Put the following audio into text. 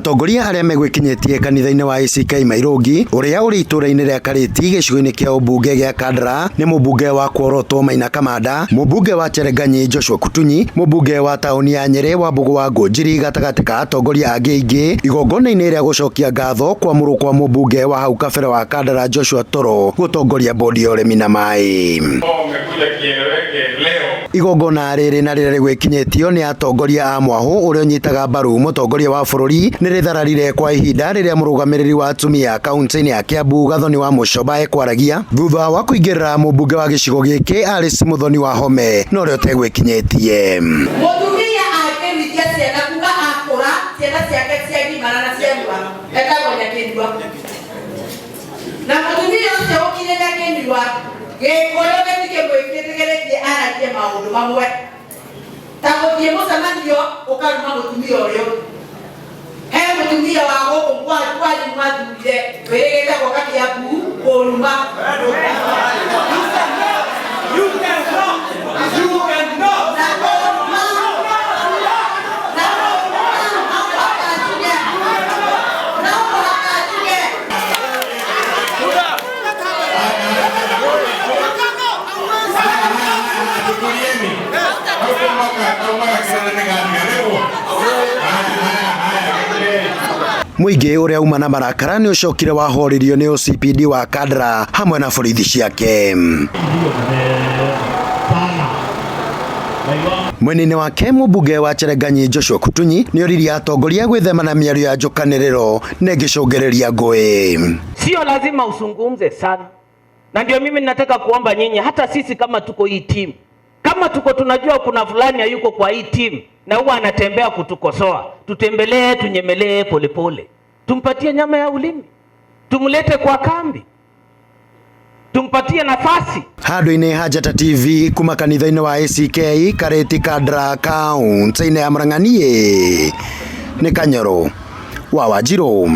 Atongoria arĩa megwĩkinyĩtie kanitha-inĩ wa ACK Mairũngi ũrĩa ũrĩ itũũra-inĩ rĩa Karĩti gĩcigo-inĩ kĩa ũmbunge gĩa Kandara nĩ mũmbunge wa Kworoto Maina Kamanda, mũmbunge wa Cherenganyi Joshua Kutunyi, mũmbunge wa taũni ya Nyĩrĩ Wambũgũ wa Ngũnjiri gatagatĩ ka atongoria angĩ aingĩ igongona-inĩ rĩa gũcokia ngatho kwamũrwo kwa mũmbunge wa hau kabere wa Kandara Joshua Toro gũtongoria bodi ya ũrĩmi na maĩ. Umekuja kieleweke leo. Igongona rĩrĩ na rĩrĩa rĩgwĩkinyĩtio nĩ atongoria a mwahũ ũrĩa ũnyitaga mbaru mũtongoria wa bũrũri nĩ rĩthararire kwa ihinda rĩrĩa mũrũgamĩrĩri wa atumia kaunti-inĩ ya Kiambu Gathoni wa Mũcoba ekwaragia thutha wa kũingĩrĩra mũmbunge wa gĩcigo gĩkĩ Alice Muthoni wa Home na ũrĩa ũtegwĩkinyĩtie. Mũtumia angĩruithia ciana kuma akũra, ciana ciake ciagimara na ciarua, etagwo nyakĩnyua. Na mũtumia ũcio ũkinyĩ nyakĩnyua, Gĩkũyũ gĩtikĩmwĩtĩkĩrĩtie aragie maũndũ mamwe ta gũthiĩ mũcemanio ũkaruma mũtumia ũrĩa ũngĩ. He mũtumia wa gũkũ kwanyu mwathurire wĩrĩgĩte gũka Kĩambu kũruma. Na kũruma, na kũruma, no mũhaka njuge, no mũhaka njuge. Mũingĩ ũrĩa uma na marakara nĩ ũcokire wahoririo nĩ OCPD wa Kandara hamwe na borithi ciake. Mwena-inĩ wake mũmbunge wa Cherenganyi Joshua Kutunyi nĩ oririe atongoria gwĩthema na mĩario ya njũkanĩrĩro na ĩngĩcũngĩrĩria ngũĩ. Sio lazima usungumze sana, na ndio mimi nataka kuomba nyinyi, hata sisi kama tuko hii team, kama tuko tunajua kuna fulani hayuko kwa hii team na huwa anatembea kutukosoa, tutembelee, tunyemelee polepole, tumpatie nyama ya ulimi, tumlete kwa kambi, tumpatie nafasi. Handũ-inĩ ha Njata TV kuma kanitha-inĩ wa ACK Karĩti Kandara kaunti-inĩ ya Murang'a niĩ nĩ Kanyoro wa Wanjirũ.